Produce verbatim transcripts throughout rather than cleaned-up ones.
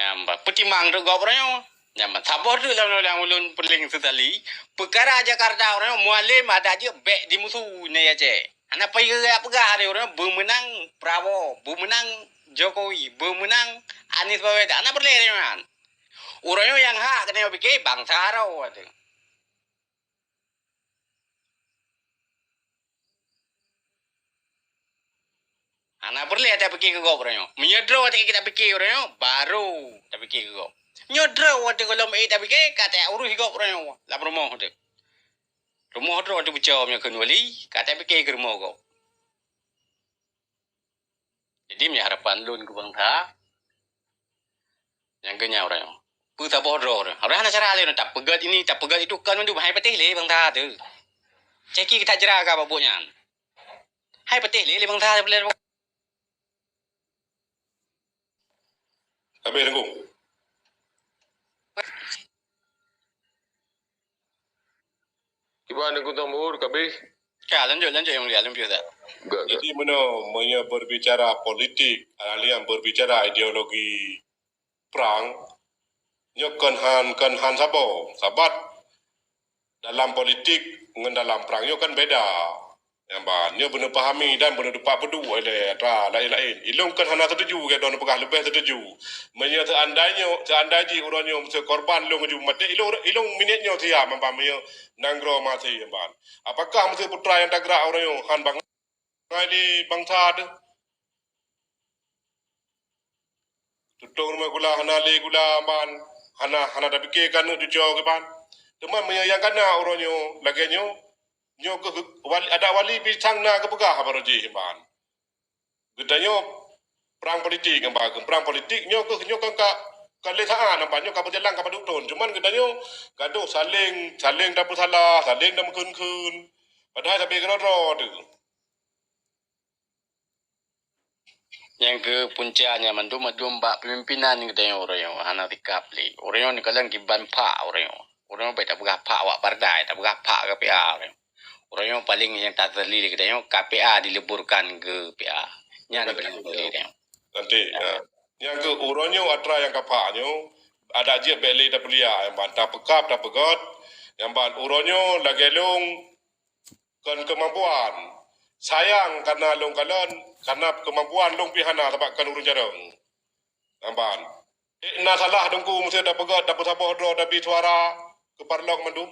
Nyang ba-, peutimang teuk gob uroe nyoe. Nyang ba-, saboh teuk lam, lam ulôn peureuleng seusali, peukara Jakarta uroe nyoe, Mualem adak jeuet bèk dimusu nyan ya cè. Hana payah peugah lé uroe nyoe, beumeunang Prabowo, beumeunang Jokowi, beumeunang Anies Baswedan. Hana peureulèe nyan. Uroe nyoe nyang hak keuneuk pike bansa droe teuh. Hana peureulèe tapike keu gob uroe nyoe. Meunyoe droe watèe kita pike uroe nyoe, baru tapike keu gob. Nyoe droe watèe gohlom ék tapike, ka taurôh gob uroe nyoe lam rumoh teuh. Rumoh droe teuh beucom nyoe kheun wali, ka tapike keu rumoh gob. Jadi, meuharapan lôn keu bansa, nyang keu nyan uroe nyoe. Peue saboh droe uroe nyoe. Hana cara lé, tapeugèt ini, tapeugèt itu, kon mandum hai patéh lé bansa teuh. Caki keutak jera ka babuk nyan. Hai patéh lé, lé bansa teuh. Habéh Teungku. Kiban Teungku Tuan Muhur, ka habéh? Ka, lanjut, lanjut, Yang Mulia, lanjut, Ustaz. Gak, gak. Jadi, meunoe, meunyoe berbicara politik, alian berbicara ideologi perang, nyoe kon han, kon han saboh. Sabat dalam politik ngon dalam perang nyoe kan beda. Nyan ban, nyoe beuneu pahami dan beuneu teupah peuduek lé atra laén-laén. Ilôn kan hana setuju lagèe droeneuh peugah, leubeh setuju. Meunyoe seandai nyoe, seandai jih uroe nyoe meuseu korban lôn ju maté, ilôn, ilôn minét nyoe siap nyan ban meunyoe nanggroe maté nyan ban. Apakah meuseu putra nyang tagrak uroe nyoe han bangai lé bansa teuh? Tutong rumoh gula hana lé gula ban, hana, hana tapike keuneuk cuco kiban. Teuma meunyoe nyang kana uroe nyoe lagèe nyoe, nyoe keuh wali, adak wali pisang na geupeugah baroe jih ban. Geutanyoe prang politik, ban, prang politik nyoe keuh, nyoe kan ka, ka lé saát ban, nyoe ka beujalan ka padub thon. Cuman geutanyoe gadoh saléng, saléng tapeusalah, saléng tameukheun-kheun. Padahai sabe keudroe-droe teuh. Nyang keu punca nyan mandum-mandum bak pimpinan geutanyoe uroe nyoe hana sikap lé. Uroe nyoe neukalon kiban phak uroe nyoe. Uroe nyoe bèk tapeugah phak awak partai, tapeugah phak K P A uroe nyoe. Uroe nyoe paleng nyang taseulih lé geutanyoe K P A dileburkan keu P A. Nyan paleng seulih geutanyoe. Nanti, ya. Nyang keu uroe nyoe atra nyang ka phak nyoe, adak jeuet bèk lé tapeuliak, nyan ban tapeukab, tapeugèt, nyan ban uroe nyoe lagèe lôn kon keumampuan. Sayang karena lôn kalon, karena keumampuan lôn pih hana sabab kon ureueng jareueng. Nyan ban. Ék na salah Teungku meuseu tapeugèt, tapeusaboh droe, tabi suara keu parlok mandum.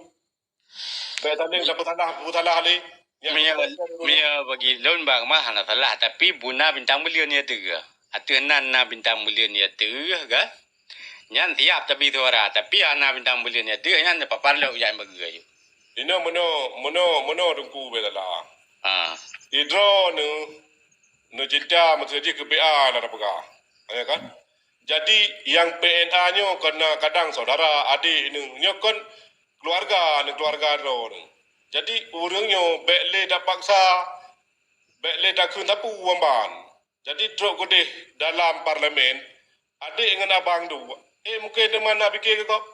Bèk saléng tapeusalah, tapeusalah lé. Nyan meunyoe, meunyoe bagi lôn bak mah hana salah, tapi buna bintang buleuen ya teuh. Ateueh nan na bintang buleuen ya teuh kan. Nyan siap tabi suara, tapi hana bintang buleuen ya teuh nyan dapat parlok jak bagi ayu. Inoe meunoe, meunoe, meunoe Teungku bèk salah. Ha. Sidroe neu-, neucinta meuseu jih keu P A na tapeugah. Ya kan? Jadi nyang P N A nyoe kon na kadang saudara, adék neu, nyoe kon keuluwarga neu, keuluwarga droe neu. Jadi ureueng nyoe bèk lé tapaksa, bèk lé takheun sapeue nyan ban. Jadi trok keudeh dalam parlemen, adék ngon abang tu, eh, mungken teuma na pike keu gob.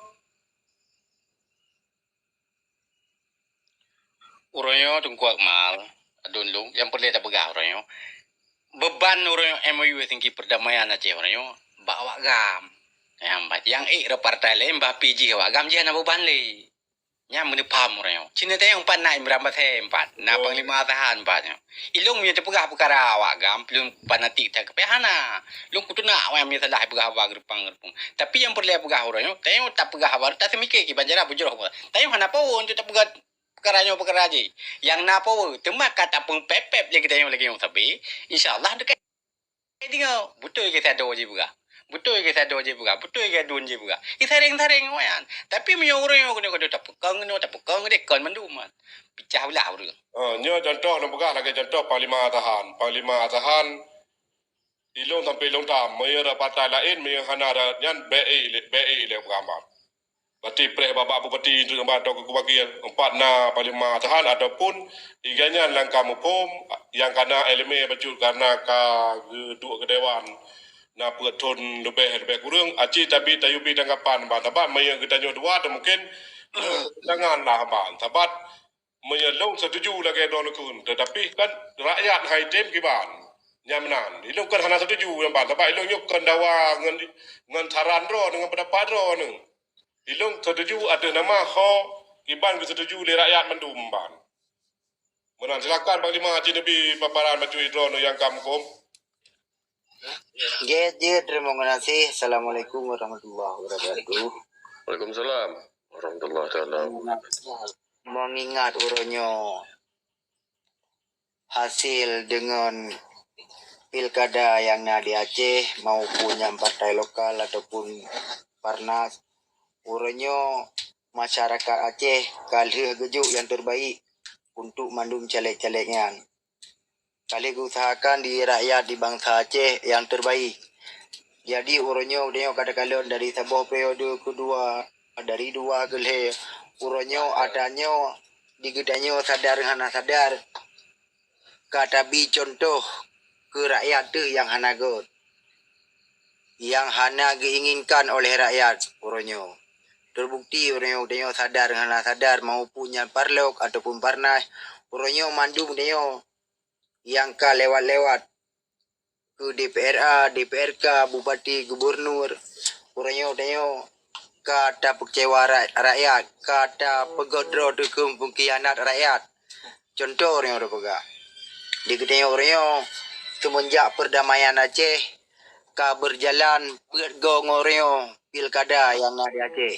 Uroe nyoe Teungku Akmal, aduen lôn, nyang peureulèe tapeugah uroe nyoe. Beuban uroe nyoe M O U singki perdamaian Aceh uroe nyoe bak awak GAM. Nyang ba-, nyang ék rot partai laén bah pi jih awak GAM jih hana beuban lé. Nyan meuneupham uroe nyoe. Cina tayong pat na Imran Pasé pat, na Panglima Atahan pat nyoe. Ilôn meunyoe teupeugah peukara awak GAM, lôn fanatik that keupeue hana. Lôn kutunak awak nyang salah peugah haba geureumpang-geureumpung. Tapi nyang peureulèe peugah uroe nyoe, tanyoe tapeugah haba, taseumike kiban cara beujroh. Tanyoe hana po untuk tapeugah peukara nyoe peukara jih. Nyang na po, teuma ka tapeupép-pép lé geutanyoe lagèe nyoe sabe. Insya Allah dekat. Deungoe, beutôi keu sadoe jipeugah. Beutôi keu sadoe jipeugah. Beutôi keu aduen jipeugah. Isareng-sareng awaknyan. Tapi meunyoe ureueng nyoe keunoe-keunoe tapeukong, keunoe tapeukong, deh kon mandum nyan. Picah beulah ureueng. Ha, nyoe contoh lôn peugah lagèe contoh Panglima Atahan. Panglima Atahan, ilôn sampoe ilôn tam, meunyoe rot partai laén, meunyoe hana rot nyan, bèk ék lé, bèk ék lé peugah mat. Berarti preh babah bupati tu nyan atau keu wakil, empat na Panglima Atahan ataupun iga nyan langkah muphom nyang kana ileumèe bacut karena ka geuduek keu dewan na peuet thon leubeh, leubeh kureueng, aci tabi tayue bi tanggapan ban. Sabab meunyoe geutanyoe dua tu mungken janganlah ban. Sabab meunyoe lôn setuju lagèe droeneuh kheun, tetapi kan rakyat hai tem kiban. Nyan meunan. Ilôn kon hana setuju nyan ban. Sabab ilôn nyoe kon dawa ngon, ngon saran droe, ngon pendapat droe nyoe. Ilôn setuju ateueh nama ho kiban geuseutuju lé rakyat mandum ban. Meunan, silakan Panglima Haji Nabi paparan bacut droe nyang ka muphom. Jeuet, jeuet, terima kasih. Assalamualaikum warahmatullahi wabarakatuh. Waalaikumsalam warahmatullahi taala wabarakatuh. Mengingat uroe nyoe hasil deungon pilkada nyang na di Aceh maupun nyang partai lokal ataupun Parnas, uroe nyoe masyarakat Aceh ka lheueh geujok nyang terbaik untuk mandum caleg-caleg nyan. Ka lheueh geuusahakan di rakyat di bansa Aceh nyang terbaik. Jadi, uroe nyoe, uroe nyoe ka takalon dari saboh periode keudua, dari dua keu lhée, uroe nyoe atra nyoe di geutanyoe sadar hana sadar ka tabi contoh keu rakyat teuh nyang hana göt, nyang hana geuinginkan oleh rakyat uroe nyoe. Teubukti uroe nyoe, uroe nyoe sadar hana sadar, maupun nyang parlok ataupun parnas, uroe nyoe mandum uroe nyoe nyang ka lewat-lewat keu D P R A, D P R K, bupati, gubernur, uroe nyoe, uroe nyoe ka tapeukeuseuwa ra-, rakyat, ka tapeugöt droe teuh keu peungkhianat rakyat. Contoh uroe nyoe tapeugah. Di geutanyoe uroe nyoe seumeunjak peurdamaian Aceh ka beujalan peuet goe ngon uroe nyoe pilkada nyang na di Aceh.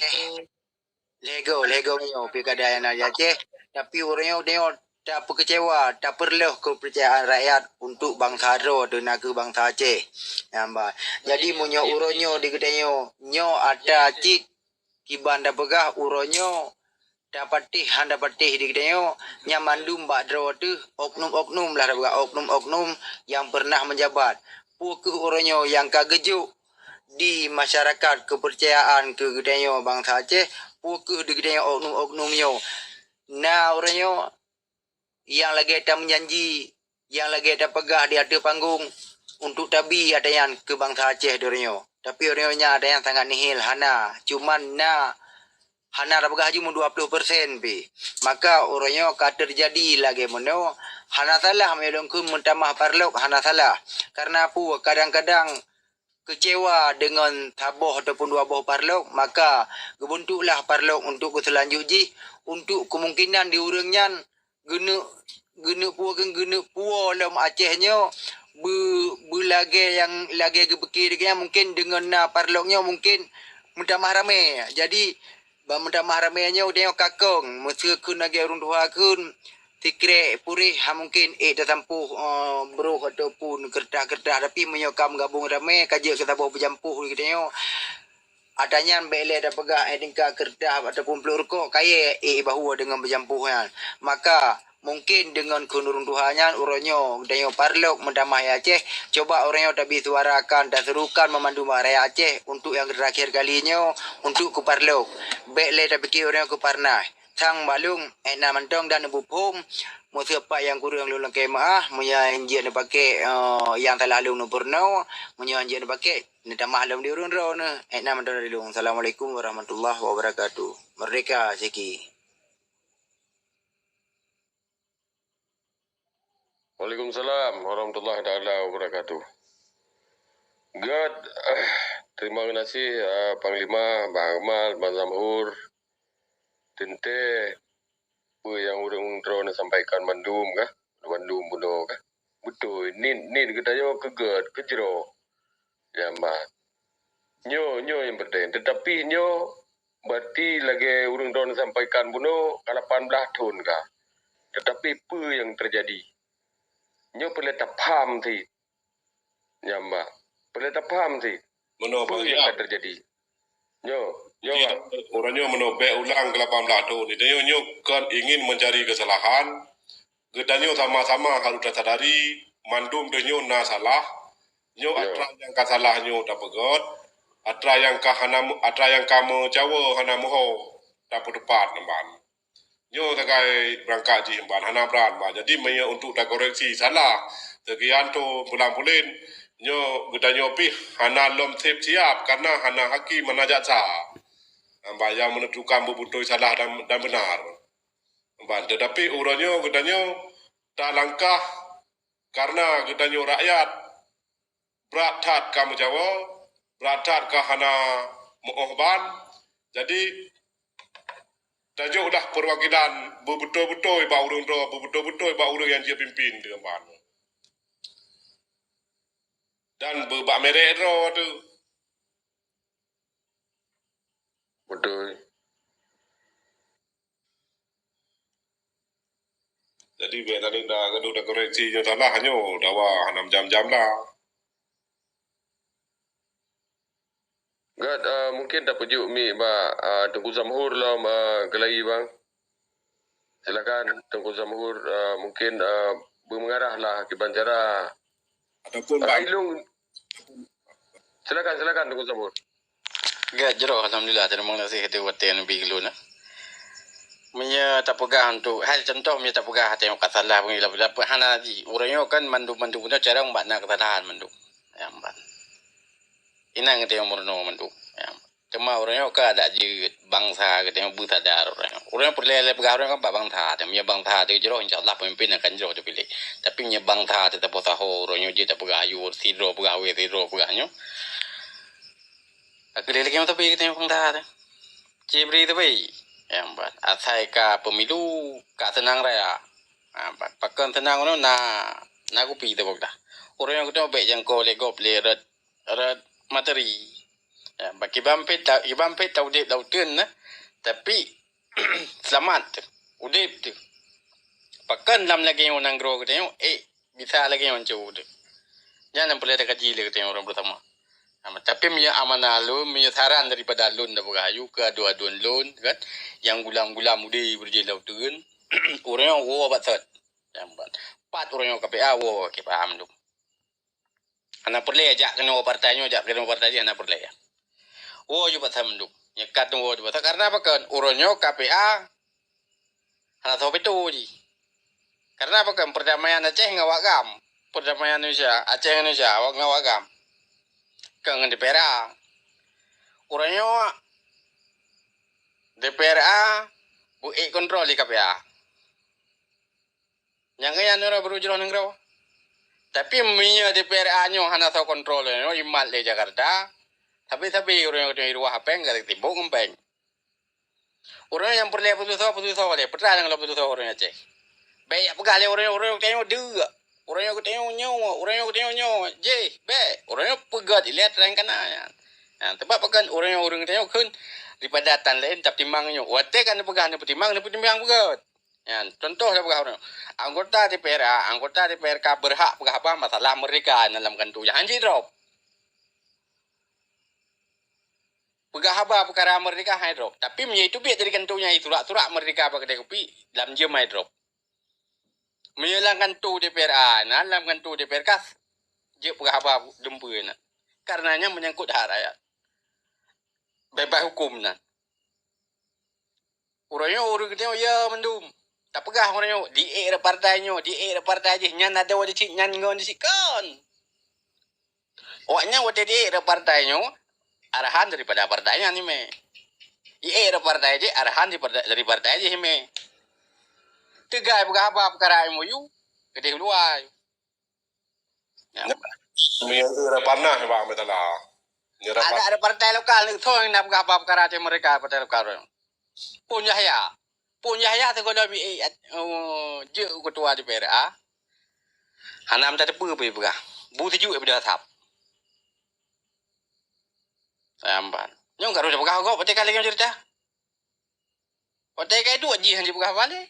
Lhée goe, lhée goe nyoe pilkada nyang na di Aceh, tapi uroe nyoe, uroe nyoe tapeukeucewa, tapeureuloh keupeurcayaan rakyat untuk bansa droe teuh nakeuh bansa Aceh. Nyan ba. Jadi meunyoe uroe nyoe di geutanyoe, nyoe atra cit kiban tapeugah uroe nyoe tapatéh han tapatéh di geutanyoe, nyan mandum bak droe teuh oknum-oknum lah tapeugah oknum-oknum nyang peureunah meujabat. Peu kheueh uroe nyoe nyang ka geujok di masyarakat keupeurcayaan keu geutanyoe bansa Aceh, peu kheueh di geutanyoe oknum-oknum nyoe. Na uroe nyoe nyang lagée tameujanji, nyang lagée tapeugah di ateueh panggong untuk tabi atra nyan keu bansa Aceh di uroe nyoe. Tapi uroe nyoe nyan atra nyan sangat nihil, hana. Cuman na hana tapeugah laju meudua ploh persen pih. Maka uroe nyoe ka teujadi lagée meunoe, hana salah meunyoe lôn kheun meutamah parlok, hana salah. Karena peue? Kadang-kadang keucewa deungon saboh ataupun dua boh parlok, maka geubeuntuklah parlok untuk keu seulanjut jih, untuk kemungkinan di ureuëng nyan geuneuk, geuneuk puwoe, geuneuk puwoe lom Aceh nyoe beu-, beulagée nyang lagée geupike di geuhnyan, mungkin deungon na parlok nyoe mungkin meutamah ramé. Jadi, ban meutamah ramé nyoe, uroe nyoe ka kong, meuseu kheun lagée ureuëng tuha kheun, sikrek puréh ha mungkin ék tasampôh, eh, broh ataupun keureutah-keureutah, tapi meunyoe ka meugabong ramé, ka jeuet keu saboh beujampôh di geutanyoe, atra nyan bék lé tapeugah ék tingka keureutah ataupun pluek rukok, kayée ék bahue deungon beujampôh nyan. Maka, mungkin deungon kheun ureuëng tuha nyan, uroe nyoe geutanyoe parlok meutamah di Aceh, cuba uroe nyoe tabi suarakan, taseurukan meumandum rakyat Aceh untuk nyang teurakhir kali nyoe untuk keu parlok. Bék lé tapike uroe nyoe keu parnas. Sang bak lôn, ék na mantong dan neubuphom, meuseu pat nyang kureueng lôn lakée meuáh, meunyoe jeuet neupaké, eh, nyang salah lôn neupeurunoe, meunyoe jeuet neupaké, neutamah lom di ureuëng droeneuh. Ék na mantong dari lôn. Assalamualaikum warahmatullahi wabarakatuh. Merdeka! Siki. Waalaikumsalam warahmatullahi taala wabarakatuh. Göt, terima kasih, eh, Panglima, Bang Akmal, Bang Zamhur. Teuntée peue nyang ureuëng droeneuh sampaikan mandum kah? Mandum bunoe kah? Beutôi, niet, niet geutanyoe keu göt, keu jroh. Nyan ban. Nyoe, nyoe nyang peunteng. Teutapi nyoe, berarti lagée ureuëng droeneuh sampaikan bunoe, ka lapan blaih thon kah. Teutapi peue nyang teujadi? Nyoe peureulée tapaham cit. Nyan ban. Peureulée tapaham cit. Meunoe, peue nyang ka teujadi. Nyoe, nyoe, Pak. Uroe nyoe meunoe bék ulang keu lapan blaih thon. Geutanyoe nyoe kon ingin mencari kesalahan. Geutanyoe sama-sama harôh tasadari, mandum tanyoe na salah. Nyoe atra nyang ka salah nyoe tapeugöt, atra nyang ka hana, atra nyang ka meucawa hana meuho tapeuteupat nyan ban. Nyoe sagai beurangkat jih ban, hana brat ban. Jadi, meunyoe untuk takoreksi salah, seukian thon pulang pulen, nyoe geutanyoe pih hana lom siap-siap, karena hana haki, hana jaksa. Ban nyang menentukan beubeutôi salah dan, dan beunar. Ban, teutapi uroe nyoe geutanyoe talangkah karena geutanyoe rakyat brat that ka meujawa, brat that ka hana meu'oh ban. Jadi, tajok dah peurwakilan beubeutôi-beutôi bak ureuëng droe, beubeutôi-beutôi bak ureuëng nyang jeuet pimpin teuk ban. Dan beu-, bak merek droe tu. Beutôi. Jadi, bèk na lé na gadoh na koreksi nyoe salah nyoe, dawa hana jam-jam lah. Gèt, eh, mungkin tapeujeuet mic bak, eh, Teungku Zamhur lom, eh, keulayi, bang. Silakan, Teungku Zamhur, eh, mungkin, eh, beumeungarah lah kiban cara. Ataupun, ah, bang, ilung. Silakan, silakan, Teungku Zamhur. Gèt jroh, alhamdulillah. Teurimong gaséh ateueh watèe neubi keu lôn, eh. Meunyoe tapeugah untuk, hai contoh, meunyoe tapeugah watèe ka salah, hana ji. Uroe nyoe kan mandum-mandum nyoe carông bak na keusalahan mandum. Nyang ban. Inong geutanyoe meurunoe mandum. Nyang ban. Teuma uroe nyoe ka adak jeuet bansa geutanyoe beusadar uroe nyoe. Uroe nyoe peureulèe lé peugah uroe nyoe kan bak bansa. Meunyoe bansa teuh jroh, insya Allah pemimpin akan jroh teupiléh. Tapi meunyoe bansa teuh saboh saho uroe nyoe jeuet tapeugah ayue sidroe peugah wèe sidroe peugah nyoe. Ka keu lé lagèe nyoe tapi geutanyoe bansa teuh. Cibri teubi. Nyang ban. Asai ka pemilu ka seunang raya. Ha, pa-, pakon seunang uroe nyoe na, na kupi teuh bak dah. Uroe nyoe geutanyoe bèk jangkô lé gob lé rot rot materi. Ya, bak kiban pih ta-, kiban pih taudép lam uteuen na, tapi seulamat teuh, udép teuh. Pakon lam lagèe nyoe nanggroe geutanyoe, eh, bisa lagèe nyoe hanco teuh. Nyan nyang peureulèe takaji lé geutanyoe ureueng bersama. Nah, tapi meunyoe amanah lôn, meunyoe saran daripada lôn dan peugah ayue keu adoe-adoe lôn, kan, nyang gulam-gulam udép beureujeue lam uteuen, uroe nyoe woe bak sot. Nyang ban. Pat uroe nyoe K P A woe K P A mandum. Hana peureulèe jak keunoe partai nyoe, jak keunoe partai jih, hana peureulèe. Woe ju bak mandum. Nyekat woe ju bak, karena pakon? Uroe nyoe K P A hana soe peutu jih. Karena pakon? Perdamaian Aceh ngon awak GAM. Perdamaian Indonesia, Aceh ngon Indonesia, awak ngon awak GAM. Kon ngon D P R A. Uroe nyoe D P R A beu ék kontrol di K P A. Nyang nyan uroe nyoe baru jroh nanggroe. Tapi meunyoe D P R A nyoe hana soe kontrol nyoe, imat lé Jakarta, sabe-sabe uroe nyoe di luwa péng ka sitimbok ngon péng. Uroe nyoe nyang peureulèe peutusoe, peutusoe lé, peue nyang lom peutusoe uroe nyoe Aceh. Bèk jak peugah lé uroe nyoe, uroe nyoe geutanyoe deuk. Uroe nyoe geutanyoe nyoe, uroe nyoe geutanyoe nyoe. Jih, bèk. Uroe nyoe peugöt ilèe trang kana nyan. Nah, teuma pakon uroe nyoe ureueng geutanyoe kheun daripada tan laén tapeutimang nyoe. Watèe ka neupeugah neupeutimang, neupeutimang peugöt. Nyan, contoh lôn peugah uroe nyoe. Anggota D P R A, anggota D P R K berhak peugah haba masalah merdeka dalam kanto. Jangan jidrop. Peugah haba peukara merdeka hai drop. Tapi meunyoe teubiet dari kanto nyan surat-surat merdeka bak keudè kupi, lam jeuem hai drop. Meunyoe lam kanto D P R A na, lam kanto D P R K jeuet peugah haba dumpeue na. Karena nyan menyangkut hak rakyat. Bebas hukum na. Uroe nyoe ureueng geutanyoe ya mandum. Tapeugah uroe nyoe, di ék rot partai nyoe, di ék rot partai jih, nyan adoe di cit, nyan ngon di cit kon. Awak nyan watèe di ék rot partai nyoe, arahan daripada partai nyan imè. Di ék rot partai jih, arahan daripada, dari partai jih imè. Teugai peugah haba peukara M O U, keudéh luwa. Ya. Nyoe, nyoe, nyoe, nyoe, panah, Bang, masalah. Nyoe, ada, ada partai lokal ni, soe nyang na peugah haba peukara Aceh Merdeka, partai lokal. Pun Yahya. Pun Yahya sigohlom, eh, eh, oh, jeuet ketua D P R A. Hana meutateupeue peue peugah. Bu sijuek daripada sab. Lambat. Nyoe ka rôh peugah gob, watèe ka lagèe cerita. Watèe ka duek jih hana jipeugah haba lé.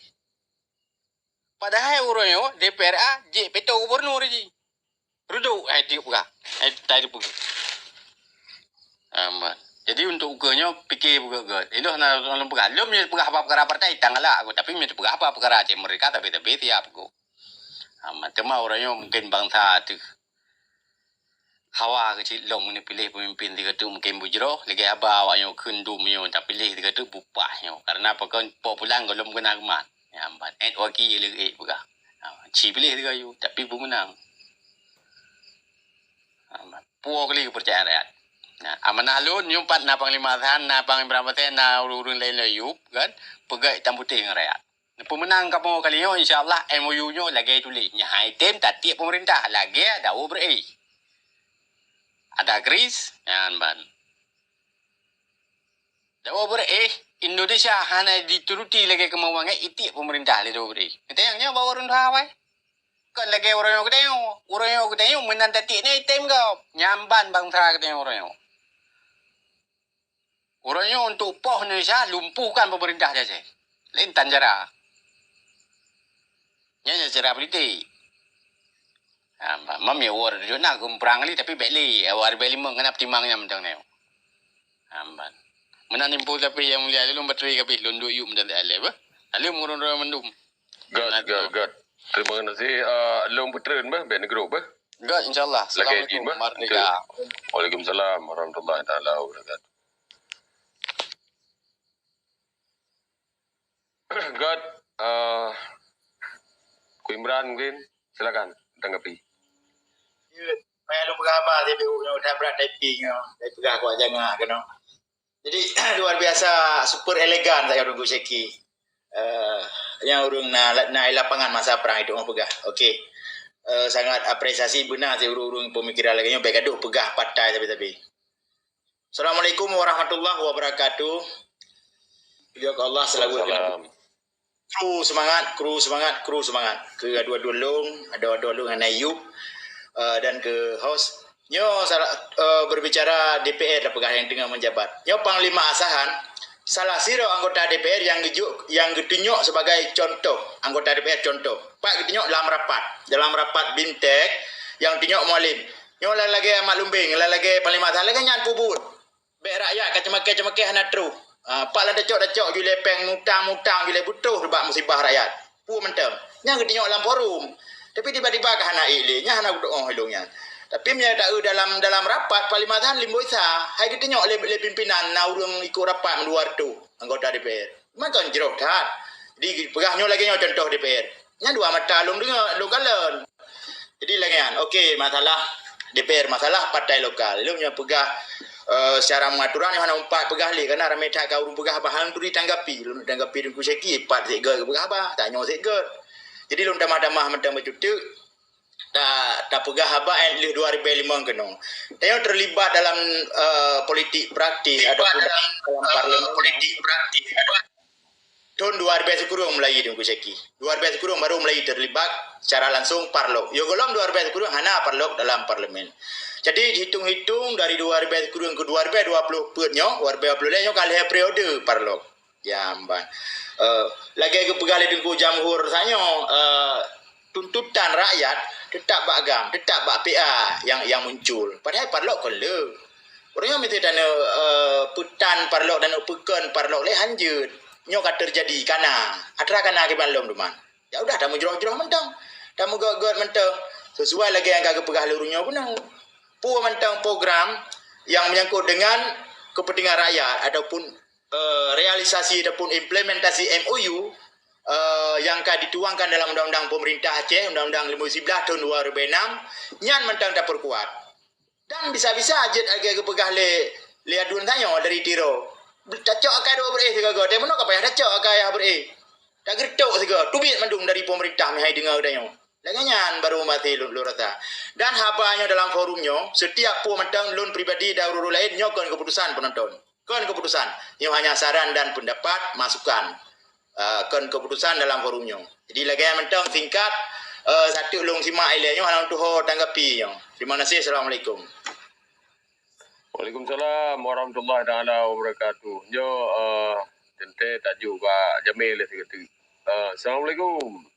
Padahai uroe nyoe D P R A jeuet peutoe gubernur jih. Reudok hai tiep peugah. Hai tai dipeugah. Aman. Jadi untuk ukeue nyoe pike beugöt-göt. Indoh na lôn peugah. Lôn meunyoe peugah haba peukara partai tang galak aku. Tapi meunyoe peugah haba peukara Aceh Merdeka tabe-tabe siap aku. Aman. Teuma uroe nyoe mungken bansa teuh hawa keucit lom neupiléh peumimpin sigoe teuk mungken beujroh, lagèe haba awak nyoe kheun dum nyoe tapiléh sigoe teuk bupah nyoe. Karena pakon po pulang gohlom keuna geumat. Nyan ban. Et waki leueh peugah. Ha, ci piléh sigoe yue, tapi beumeunang. Ha, puwoe kali keupeurcayaan rakyat. Nah, amanah lôn nyoe pat na Panglima Hasan, na Pang Imran Pasè, na ureueng-ureueng laén lom yue, kan? Peugah itam putéh ngon rakyat. Peumeunang kamoe kali nyoe, insya Allah M O U nyoe lagèe tuléh. Nyan hai tem tatiek peumeurintah, lagèe dawa beuréh. Ada kriz, nyan ban. Dawa beureh, Indonesia hana dituruti lagée keumauan ngon itik pemerintah lé dawa beureh. Teunyang nyoe bawa ureuëng tuha awai. Kon lagée uroe nyoe geutanyoe. Uroe nyoe geutanyoe meunan tatik nyoe item gob. Nyan ban bansa geutanyoe uroe nyoe. Uroe nyoe untuk poh Indonesia lumpuhkan pemerintah saja. Lain tan cara. Nyan cara politik. Ha, mam ya war jona gumprang li tapi bek li awar bek limong kena timang nyam tang neo. Ha, ban. Meunan info tapi yang mulia lôn bateri kabeh lôn duek yuk meudan aleh bah. Lalu mengurung-urung mandum. Göt, göt, göt. Terima kasih. Uh, lôn putreun bah, bek negro bah. Göt, insyaallah. Lagi izin bah. Assalamualaikum warahmatullahi wabarakatuh. Waalaikumsalam warahmatullahi taala wabarakatuh. Göt, uh, Ku Imran mungkin, silakan tanggapi. Ya, payah lôn peugah haba, tapi nyoe that brat typing nyoe, saya peugah kuat jangak keunoe. Jadi, luar biasa, super elegan saya Teungku Syeki. Eh, nyang ureuëng na, na lapangan masa perang itu orang peugah. Okey. Eh, sangat apresiasi beuna si ureuëng-ureuëng pemikiran lagée nyoe, baik gaduh peugah patai tapi-tapi. Assalamualaikum warahmatullahi wabarakatuh. Puja ke Allah selalu. Waalaikumsalam. Kru semangat, kru semangat, kru semangat. Ke adoe-adoe lôn, adoe-adoe lôn hana yup, eh, dan ke host. Nyoe salah, eh, berbicara D P R dah peugah yang tengah menjabat. Nyoe Panglima Asahan, salah sidroe anggota D P R yang gejuk, yang geutunyok sebagai contoh, anggota D P R contoh. Pat geutunyok lam rapat, dalam rapat BIMTEK yang tunyok Mualem. Nyoe lagée Ahmad Lumbeng, lagée Panglima Asahan, lagée nyan peubuet. Bék rakyat ka ceumakée-ceumakée hana troh. Ha, pat lam tacok-tacok ju lé péng, mutang-mutang ju lé beutroh bak musibah rakyat. Peue mantong. Nyang geutunyok lam forum. Tapi tiba-tiba ka hana ék lé, nyan hana geudoh ilong nyan. Tapi meunyoe taeu dalam, dalam rapat, Panglima Asahan limbo isa. Hai geutunyok lé, lé pimpinan na ureuëng ikot rapat meudua reutôh anggota D P R. Mantong jroh that. Jadi peugah nyoe lagée nyoe contoh D P R. Nyan dua mata lôn deungoe, lôn kalon. Jadi lagée nyan, okey, masalah D P R, masalah partai lokal. Lôn nyang peugah, eh, secara mengaturan nyang hana umpat peugah lé, karena ramé that ka ureuëng peugah haba hana turi tanggapi. Lôn tanggapi Teungku Syeki, pat sek göt peugah haba, tanyoe sek göt. Jadi lôn tamah-tamah mantong bacut teuk, ta, tapeugah haba eh, lheueh dua ribée limong keunoe. Tanyoe terlibat dalam, eh, politik praktis ataupun dalam, dalam, eh, parlemen. Politik praktis. Thon dua ribée sikureueng mulai Teungku Syeki. Dua ribée sikureueng baru mulai terlibat secara langsung parlok. Yo gohlom dua ribée sikureueng hana parlok dalam parlemen. Jadi hitung-hitung dari dua ribée sikureueng ke dua ribée dua puluh peuet nyoe, dua ribée dua puluh lhée nyoe ka lhée periode parlok. Ya, mban. Eh, lagée geupeugah lé Teungku Jamhur sanyoe, eh, tuntutan rakyat tetap bak gam, tetap bak P A yang, yang muncul. Padahai parlok kon le. Ureuëng nyoe meusti taneuk, eh, peutan parlok dan peukon parlok lé hanjeuet. Nyoe ka teujadi kana. Atra kana kiban lom duman. Ya udah, tameujroh-jroh mantong. Tameugöt-göt mantong. Sesuai lagée nyang ka geupeugah lé ureuëng nyoe bunoe. Peue mantong program yang menyangkut dengan kepentingan rakyat ataupun, eh, realisasi ataupun implementasi M O U, eh, yang ka dituangkan dalam Undang-Undang Pemerintah Aceh, Undang-Undang lima belas tahun dua ribu enam, nyan mantong taperkuat. Dan bisa-bisa jeuet lagée geupeugah lé, lé aduen tanyoe dari Tiro. Tacok akai dua beureh sigoe-goe, tapi meunoe ka payah tacok akai ayah beureh. Tageureutok sigoe, teubiet mandum dari pemerintah meuhai deungoe tanyoe. Lagée nyan baru maté lôn, lôn rasa. Dan haba nyoe dalam forum nyoe, setiap peue mantong lôn pribadi dan ureuëng laén nyoe kon keputusan penonton. Kon keputusan. Nyoe hanya saran dan pendapat, masukan. Ah, kon keputusan dalam forum nyoe. Jadi lagée mantong singkat, eh, satu lôn simak ilée nyoe hana tuho tanggapi nyoe. Terima kasih. Assalamualaikum. Waalaikumsalam warahmatullahi taala wabarakatuh. Nyoe, eh, teuntée tajuk bak Jamil lé sigoe teuk. Eh, assalamualaikum.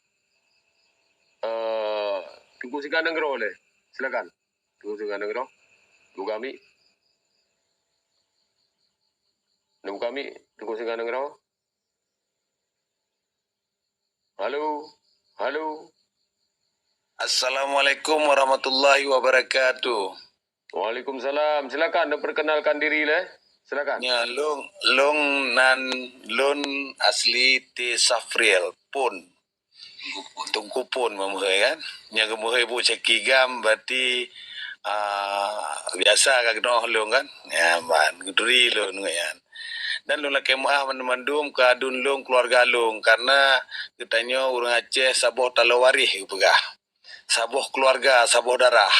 Eh, Teungku Singgah Nanggroe lé. Silakan. Teungku Singgah Nanggroe. Buka mic. Buka mic, Teungku Singgah Nanggroe. Halo, halo. Assalamualaikum warahmatullahi wabarakatuh. Waalaikumsalam. Silakan diperkenalkan diri lé. Silakan. Ya, lôn, lôn nan, lôn asli T Safriel Pon. Teungku Pon meumeuhôi kan. Nyang geumeuhôi bu caki gam berarti, ah, biasa ka keunoe lôn kan. Ya, ban geuturi lôn ngon nyan. Dan lôn lakée meu'ah mandum-mandum keu aduen lôn, keuluwarga lôn, karena geutanyoe ureuëng Aceh saboh taloe waréh geupeugah. Saboh keuluwarga, saboh darah.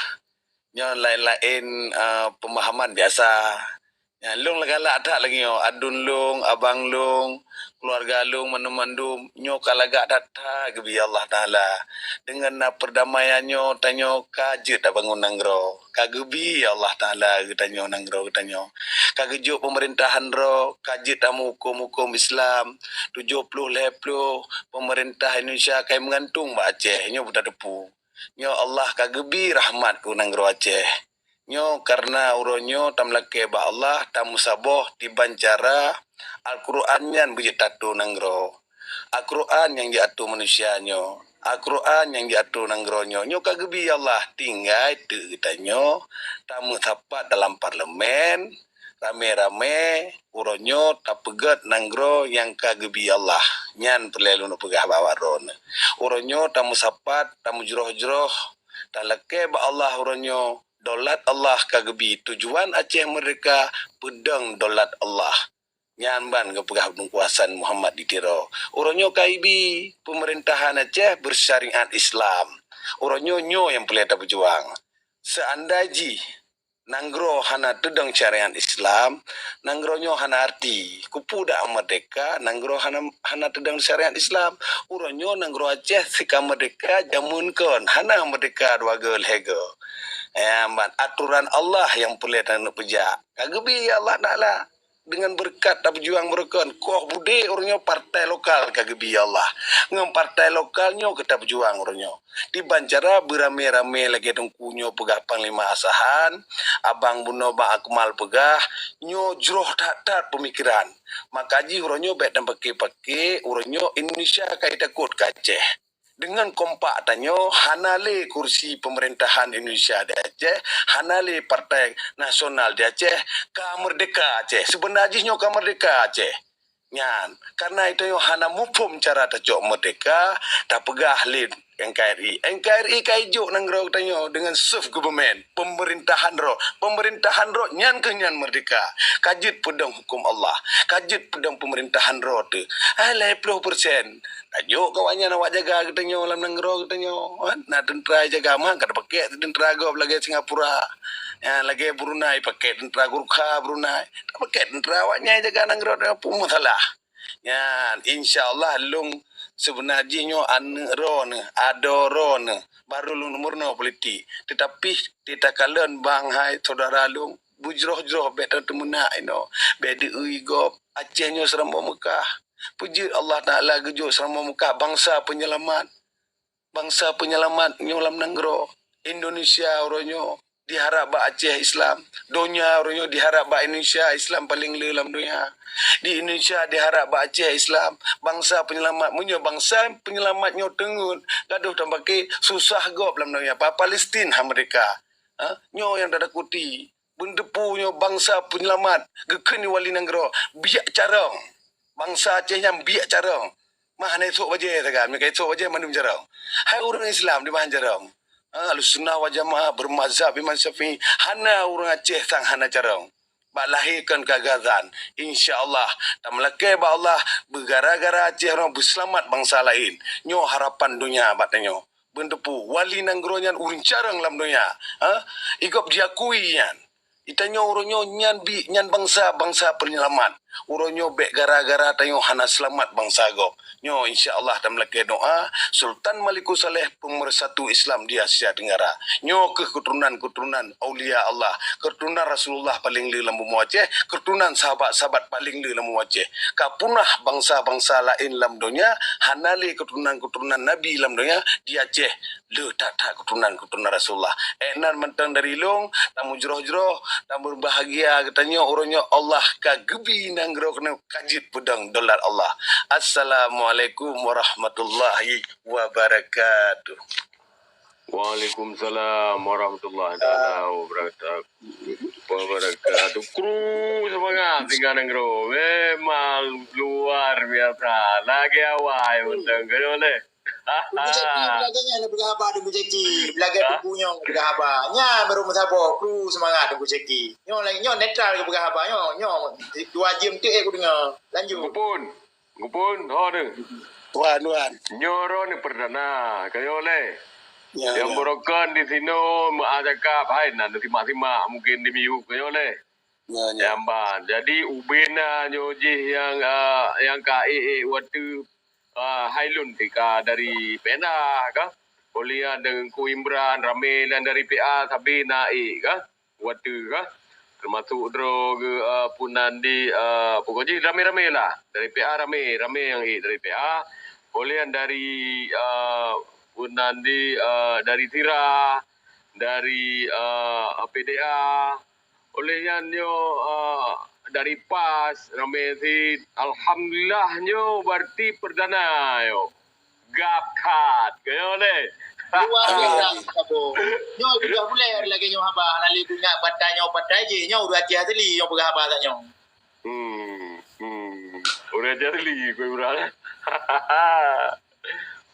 Nyoe laén-laén, eh, pemahaman biasa. Nyan, lôn galak that lagée nyoe, aduen lôn, abang lôn, keuluwarga lôn mandum-mandum, nyoe ka lagak that-that geubi Allah Taala. Deungon na perdamaian nyoe, tanyoe ka jeuet tabangun nanggroe. Ka geubi Allah Taala geutanyoe nanggroe geutanyoe. Ka geujok pemerintahan droe, ka jeuet tameuhuköm-huköm Islam. Tujoh ploh lhée ploh peumeurintah Indonesia ka meugantung bak Aceh, nyoe beutateupeu. Nyoe Allah ka geubi rahmat keu nanggroe Aceh. Nyoe kareuna uroe nyoe tameulakée bak Allah, tameusaboh diban cara Al-Qur'an nyan beujeuet tatô nanggroe. Al-Qur'an nyang jiatô manusia nyoe. Al-Qur'an nyang jiatô nanggroe nyoe. Nyoe ka geubi Allah, tinggai teuk geutanyoe tameusapat dalam parlemen, ramé-ramé, uroe nyoe tapeugét nanggroe nyang ka geubi Allah. Nyan peureulée lôn peugah bak awak droeneuh. Uroe nyoe tameusapat, tameujroh-jroh, talakée bak Allah uroe nyoe, daulat Allah ka geubi. Tujuan Aceh meurdeka peudong daulat Allah. Nyan ban geupeugah Teungku Hasan Muhammad di Tiro. Uroe nyoe ka ibi peumerintahan Aceh beusyariat Islam. Uroe nyoe, nyoe nyang peureulée tapeujuang. Seandai jih nanggroe hana teudong syariat Islam, nanggroe nyoe hana arti. Keupeue dak meurdeka, nanggroe hana, hana teudong syariat Islam. Uroe nyoe nanggroe Aceh sika meurdeka jameun kon, hana meurdeka dua go lhée go. Nyan ban atoran Allah nyang peureulée taneuk peujak. Ka geubi Allah Taala. Deungon beureukat tapeujuang beureukat, koh budé uroe nyoe partai lokal ka geubi Allah. Ngon partai lokal nyoe ka tapeujuang uroe nyoe. Diban cara beuramé-ramé lagée Teungku nyoe peugah Panglima Asahan, Abang Bunoe Bang Akmal peugah, nyoe jroh that-that peumikiran. Maka jih uroe nyoe bék tapaké-paké, uroe nyoe Indonesia ka jitakot keu Aceh. Deungon kompak tanyoe, hana lé kursi peumerintahan Indonesia di Aceh, hana lé partai nasional di Aceh, ka meurdeka Aceh. Seubeuna jih nyoe ka meurdeka Aceh. Nyan, kareuna tanyoe hana muphom cara tacok meurdeka, tapeugah lé N K R I. N K R I ka ijok nanggroe tanyoe deungon soft government, peumerintahan droe. Peumerintahan droe nyan keuh nyan meurdeka. Ka jeuet peudong huköm Allah. Ka jeuet peudong peumerintahan droe teuh. Hai lhée ploh persen. Tajok keu awak nyan awak jaga geutanyoe lam nanggroe geutanyoe, kan? Na teuntra jaga mah, ka tapakék teuntra gob lagée Singapura. Ya, lagée Brunei, pakék teuntra Gurkha Brunei. Tapakék teuntra awak nyan jaga nanggroe tanyoe, peue masalah. Nyan, insya Allah lôn seubeuna jih nyoe aneuk droeneuh, adoe droeneuh, barô lôn meurunoe politik. Teutapi, teuka kalon bang hai syedara lôn, beujroh-jroh bék tateumeunak inoe, bék deuh gob. Aceh nyoe seuramoe Meukah. Peue jeuet Allah Taala geujok seuramoe Meukah bansa peunyeulamat. Bansa peunyeulamat nyoe lam nanggroe. Indonesia uroe nyoe diharab bak Aceh Islam. Donya uroe nyoe diharab bak Indonesia Islam paleng le lam donya. Di Indonesia diharab bak Aceh Islam. Bansa peunyeulamat, meunyoe bansa peunyeulamat nyoe teungeut, gadôh tapaké susah gob lam donya. Pa Palestin han meurdeka. Ha? Nyoe nyang tatakuti. Beuneuteupeu nyoe bansa peunyeulamat, geukheun di wali nanggroe, biek carông. Bansa Aceh nyan biek carông. Mah hana isôk bajée sagai, meunyoe ka isôk bajée mandum carông. Hai ureuëng Islam di mah carông. Ha, Ahlussunnah wal Jamaah beumazhab Imam Syafi'i, hana ureuëng Aceh sang hana carông. Bak lahé kon ka gazan. Insya Allah, tameulakée bak Allah, beugara-gara Aceh uroe beuseulamat bansa laén. Nyoe harapan donya bak tanyoe. Beuneuteupeu, wali nanggroe nyan ureuëng carông lam donya. Ha? Igob jiakui nyan. Geutanyoe uroe nyoe nyan bi, nyan bansa, bansa peunyeulamat. Uroe nyoe bék gara-gara tanyoe hana seulamat bansa gob. Nyoe insya Allah tameulakée doa, Sultan Malikussaleh peumeursatu Islam di Asia Tenggara. Nyoe keuh keuturonan-keuturonan aulia Allah, keuturonan Rasulullah paleng le lam bumoe Aceh, keuturonan sahabat-sahabat paleng le lam bumoe Aceh. Ka punah bansa-bansa laén lam donya, hana lé keuturonan-keuturonan Nabi lam donya, di Aceh le that-that keuturonan-keuturonan Rasulullah. Eh, nan mantong dari lôn, tamujroh-jroh, tameubahagia geutanyoe uroe nyoe Allah ka geubi nanggroe keunoe ka jeuet peudong daulat Allah. Assalamualaikum warahmatullahi wabarakatuh. Waalaikumsalam warahmatullahi taala wabarakatuh. Wabarakatuh. Kru semangat tinggal nanggroe. Memang luar biasa. Lagi awai mantong keunoe leh. Teungku Syaki, belagai nyan peugah haba Teungku Syaki. Belagai Teungku nyoe peugah haba. Nyan baru meusaboh, kru semangat Teungku Syaki. Nyoe lagi, nyoe netral ke peugah haba. Nyoe, nyoe dua jam tu eh ku dengar. Lanjut. Gupun. Gupun, ho tu. Wan, wan. Nyoe ro ni perdana. Kayo leh. Ya, nyang ya. Beurokon di sinoe meuah cakap, hai na simak-simak mungkin di miyueb keu nyoe leh. Ya, ya. Nyang ban. Jadi ubena nyoe jih nyang, ah, nyang ka ék-ék watèe, ah, hai lôn tika dari P N A ka. Oleh nyan Teungku Imran ramé lom dari P A sabe na ék ka. Watèe ka. Teumasok droe geu, ah, peunan di, ah, pokok jih ramé-ramé lah. Dari P A ramé, ramé nyang ék dari P A. Oleh nyan dari, ah, peunan di, ah, dari Sira, dari, ah, P D A. Oleh nyan nyoe, ah, dari pas ramé sit. Alhamdulillah nyoe berarti perdana nyoe. Gap that. Kaya leh. Luar biasa, Sabo. Nyoe juga buler lagèe nyoe haba. Hana lé ingat partai nyoe partai jih. Nyoe ureueng Aceh asli nyoe peugah haba tanyoe. Hmm, hmm. Ureueng Aceh asli, Teungku Imran.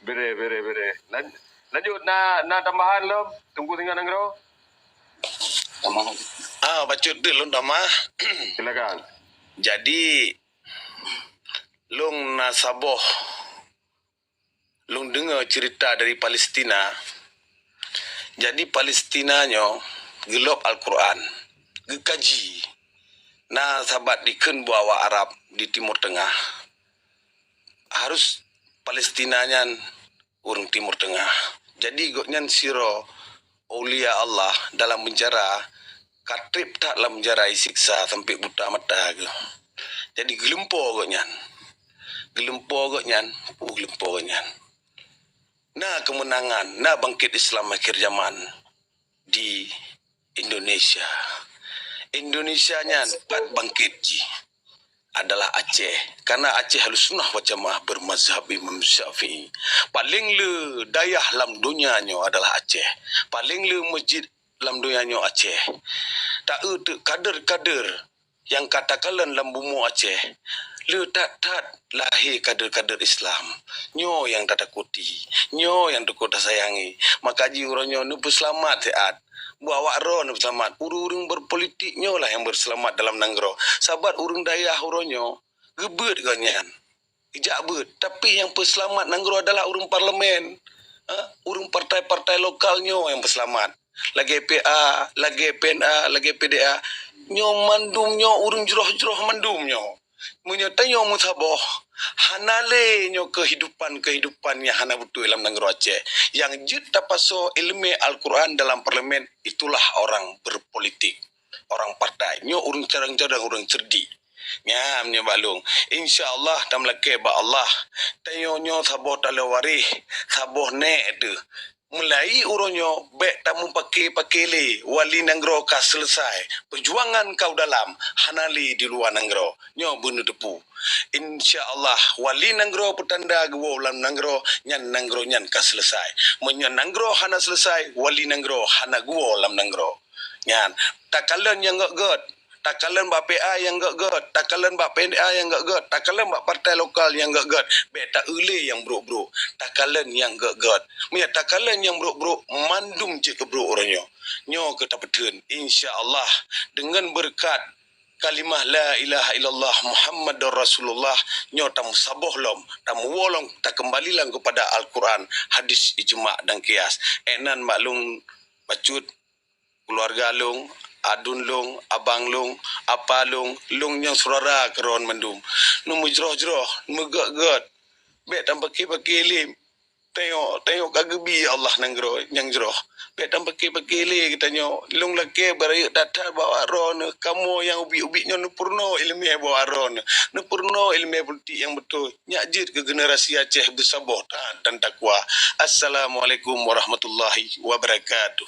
Bere, bere, bere. Lan-, lanjut, na, na tambahan lom? Teungku Singa Nanggroe? Tambahan. Ah, bacut deh lôn tamah. Silakan. Jadi, lôn na saboh, lôn deungoe cerita dari Palestina. Jadi, Palestina nyoe geulôb Al-Quran, geukaji. Na sabat dikheun buet awak Arab di Timur Tengah. Harus Palestina nyan ureueng Timur Tengah. Jadi, gobnyan sidroe aulia Allah dalam penjara, ka trép that lam penjara, isiksa sampai buta mata geuh. Jadi, geulumpo gobnyan. Geulumpo gobnyan, peue geulumpo gobnyan? Na keumeunangan, na bangkét Islam akhir zaman di Indonesia. Indonesia nyan pat bangkét jih adalah Aceh. Karena Aceh Ahlussunnah wal Jamaah bermazhab Imam Syafi'i. Paléng le dayah lam donya nyoe adalah Aceh. Paléng le masjid lam donya nyoe Aceh. Ta-eu teuk kader-kader nyang ka takalon lam bumoe Aceh, le that-that lahé kader-kader Islam. Nyoe nyang tatakuti, nyoe nyang teuka tasayangi. Maka jih uroe nyoe neupeuseulamat siat. Buet awak droe neupeuseulamat. Ureueng-ureueng berpolitik nyoe lah nyang beuseulamat dalam nanggroe. Sabat ureueng dayah uroe nyoe geubeuet gobnyan. Geujak beuet. Tapi nyang peuseulamat nanggroe adalah ureueng parlemen, ha? Ureueng partai-partai lokal nyoe nyang peuseulamat. Lagèe P A, lagèe P N A, lagèe P D A. Nyoe mandum nyoe ureueng jroh-jroh mandum nyoe. Meunyoe tanyoe meusaboh, hana lé nyoe keuhidupan-keuhidupan nyang hana beutôi lam nanggroe Aceh. Nyang jeuet tapasoe ileumèe Al-Quran dalam parlemen, itulah orang berpolitik, orang partai. Nyoe ureueng cadang-cadang, ureueng cerdik. Nyan nyoe bak lôn. Insya Allah tameulakèe bak Allah. Tanyoe nyoe saboh taloe waréh, saboh nèk teuh. Mulai uroe nyoe bèk tameupaké-paké lé, wali nanggroe ka seuleusai. Peujuangan ka u dalam, hana lé di luwa nanggroe. Nyoe beuneuteupeu. Insya Allah, wali nanggroe peutanda geuwoe lam nanggroe, nyan nanggroe nyan ka seuleusai. Meunyoe nanggroe hana seuleusai, wali nanggroe hana geuwoe lam nanggroe. Nyan, takalon nyang gèt-gèt. Takalon bak P A nyang gèt-gèt, takalon bak P N A nyang gèt-gèt, takalon bak partai lokal nyang gèt-gèt. Bèk ta-eu lé nyang brôk-brôk, takalon nyang gèt-gèt. Meunyoe takalon nyang brôk-brôk, mandum jeuet keu brôk uroe nyoe. Nyoe keuh tapeutheun, insya Allah, deungon beureukat kalimah la ilaha illallah Muhammadur Rasulullah, nyoe tameusaboh lom, tameuwoe lom, takeumbali lom keupada Al-Quran, hadis, ijma dan qiyas. Ék nan bak lôn bacut, keuluwarga lôn, aduen lôn, abang lôn, apa lôn, lôn nyang syedara keudroe mandum. Neumeujroh-jroh, meugèt-gèt. Bèk tapaké-paké lé. Tanyoe, tanyoe ka geubi Allah nanggroe nyang jroh. Bèk tapaké-paké lé geutanyoe. Lôn lakèe beurayeuk that-that bak awak droeneuh. Kamoe nyang ubit-ubit nyoe neupeurunoe ileumèe bak awak droeneuh. Neupeurunoe ileumèe politik nyang beutôi. Nyak jeuet keu generasi Aceh beusaboh, taat dan takwa. Assalamualaikum warahmatullahi wabarakatuh.